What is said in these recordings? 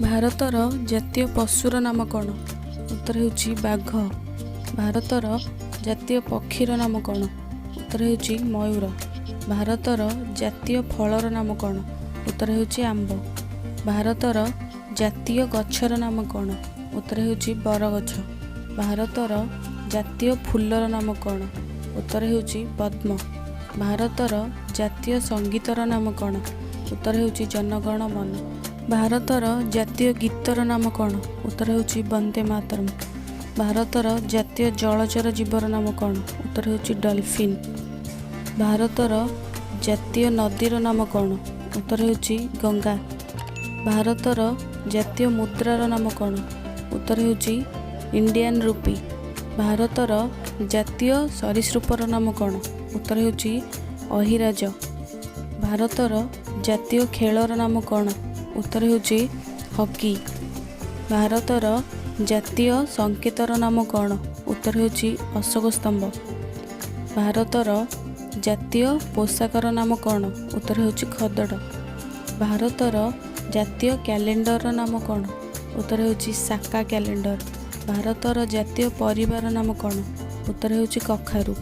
ଭାରତର ଜାତୀୟ ପଶୁର ନାମ କ'ଣ? ଉତ୍ତର ହେଉଛି ବାଘ। ଭାରତର ଜାତୀୟ ପକ୍ଷୀର ନାମ କ'ଣ? ଉତ୍ତର ହେଉଛି ମୟୂର। ଭାରତର ଜାତୀୟ ଫଳର ନାମ କ'ଣ? ଉତ୍ତର ହେଉଛି ଆମ୍ବ। ଭାରତର ଜାତୀୟ ଗଛର ନାମ କ'ଣ? ଉତ୍ତର ହେଉଛି ବରଗଛ। ଭାରତର ଜାତୀୟ ଫୁଲର ନାମ କ'ଣ? ଉତ୍ତର ହେଉଛି ପଦ୍ମ। ଭାରତର ଜାତୀୟ ସଙ୍ଗୀତର ନାମ କ'ଣ? ଉତ୍ତର ହେଉଛି ଜନଗଣ ମନ। ଭାରତର ଜାତୀୟ ଗୀତର ନାମ କ'ଣ? ଉତ୍ତର ହେଉଛି ବନ୍ଦେ ମାତରମ୍। ଭାରତର ଜାତୀୟ ଜଳଚର ଜୀବର ନାମ କ'ଣ? ଉତ୍ତର ହେଉଛି ଡଲଫିନ୍। ଭାରତର ଜାତୀୟ ନଦୀର ନାମ କ'ଣ? ଉତ୍ତର ହେଉଛି ଗଙ୍ଗା। ଭାରତର ଜାତୀୟ ମୁଦ୍ରାର ନାମ କ'ଣ? ଉତ୍ତର ହେଉଛି ଇଣ୍ଡିଆନ୍ ରୁପି। ଭାରତର ଜାତୀୟ ସରୀସୃପର ନାମ କ'ଣ? ଉତ୍ତର ହେଉଛି ଅହିରାଜ। ଭାରତର ଜାତୀୟ ଖେଳର ନାମ କ'ଣ? ଉତ୍ତର ହେଉଛି ହକି। ଭାରତର ଜାତୀୟ ସଙ୍କେତର ନାମ କ'ଣ? ଉତ୍ତର ହେଉଛି ଅଶୋକ ସ୍ତମ୍ଭ। ଭାରତର ଜାତୀୟ ପୋଷାକର ନାମ କ'ଣ? ଉତ୍ତର ହେଉଛି ଖଦଡ଼। ଭାରତର ଜାତୀୟ କ୍ୟାଲେଣ୍ଡରର ନାମ କ'ଣ? ଉତ୍ତର ହେଉଛି ସାକା କ୍ୟାଲେଣ୍ଡର। ଭାରତର ଜାତୀୟ ପରିବାର ନାମ କ'ଣ? ଉତ୍ତର ହେଉଛି କଖାରୁ।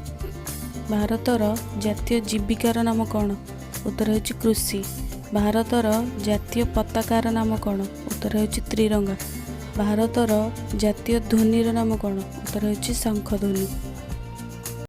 ଭାରତର ଜାତୀୟ ଜୀବିକାର ନାମ କ'ଣ? ଉତ୍ତର ହେଉଛି କୃଷି। ଭାରତର ଜାତୀୟ ପତାକାର ନାମ କ'ଣ? ଉତ୍ତର ହେଉଛି ତ୍ରିରଙ୍ଗା। ଭାରତର ଜାତୀୟ ଧ୍ୱନିର ନାମ କ'ଣ? ଉତ୍ତର ହେଉଛି ଶଙ୍ଖ ଧ୍ୱନି।